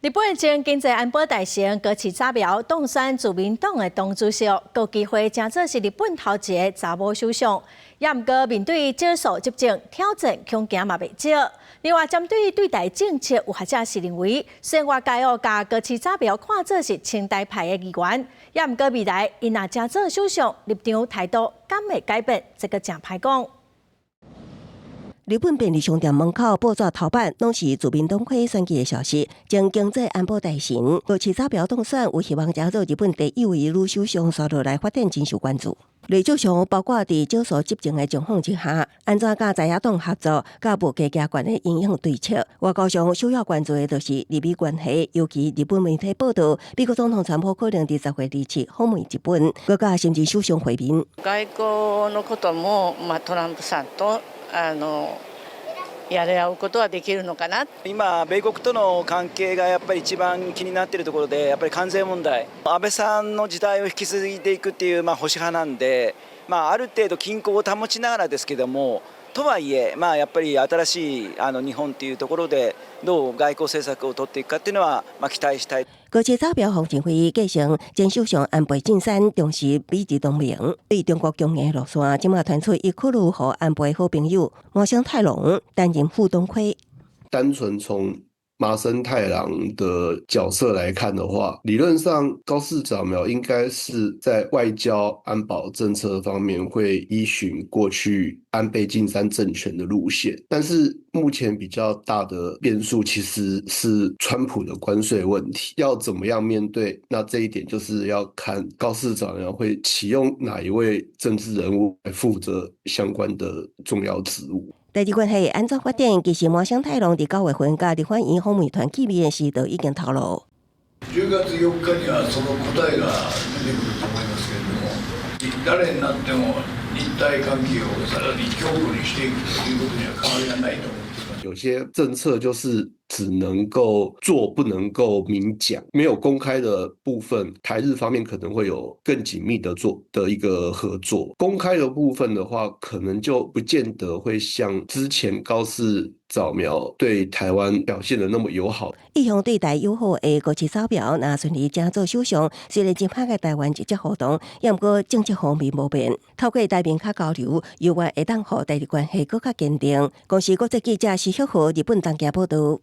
日本前經濟安保大臣高市早苗當選自民黨的黨主席，閣有機會成做是日本頭一个查某首相。也毋過面對少數執政挑戰，恐驚嘛袂少。另外，針對對台政策，有學者是認為，雖然外界哦共高市早苗看做是親台派的議員，也毋過未來𪜶若成做首相，立場態度敢會改變？這個誠歹講。日本便利商店門口報紙頭版攏是自民黨魁選舉的消息。前經濟安保大臣高市早苗當選，有希望成做日本第一位女首相，紲落來發展真受關注。歷史上，包括佇少數執政的狀況之下，按怎佮在野黨合作，佮物價加懸的影響對策。外交上首要關注的就是日美關係，尤其日本媒體報道，美國總統川普可能佇10月27訪問日本，閣佮新任首相會面。外交のことも、まあ、トランプさんとやり合うことはできるのかな。今、米国との関係がやっぱり一番気になっているところで、やっぱり関税問題、安倍さんの時代を引き継いでいくっていう、まあ、保守派なんで、まあ、ある程度均衡を保ちながらですけども、とはいえ、まあ、やっぱり新しい日本っていうところで、どう外交政策を取っていくかっていうのは、まあ、期待したい。高市早苗方針會繼承前首相安倍晉三重視美日同盟，對中國強硬路線，這馬傳出伊考慮予安倍好朋友麻生太郎擔任副黨魁。單純從麻生太郎的角色來看的話，理論上高市早苗應該是在外交安保政策方面會依循過去安倍晉三政權的路線，但是目前比較大的變數其實是川普的關稅問題，要怎麼樣面對？那這一點就是要看高市早苗會啟用哪一位政治人物來負責相關的重要職務。台日關係按怎發展？其實麻生太郎佇9月份佮立法院訪問團見面時，就已經透露。 10月4日にはその答えが出てくると思いますけれども、誰になっても日台関係をさらに強固にしていくということには変わりはないと思っています。有些政策就是只能夠做，不能夠明講，沒有公開的部分，台日方面可能會有更緊密的做的一個合作。公開的部分的話，可能就不見得會像之前高市早苗對台灣表現得那麼友好。一向對台友好的高市早苗，若順利成做首相，雖然真歹佮台灣直接互動，也毋過政策方面無變，透過台面較交流，猶原會當予台日關係閣較堅定。公視國際記者施旭和日本東京報道。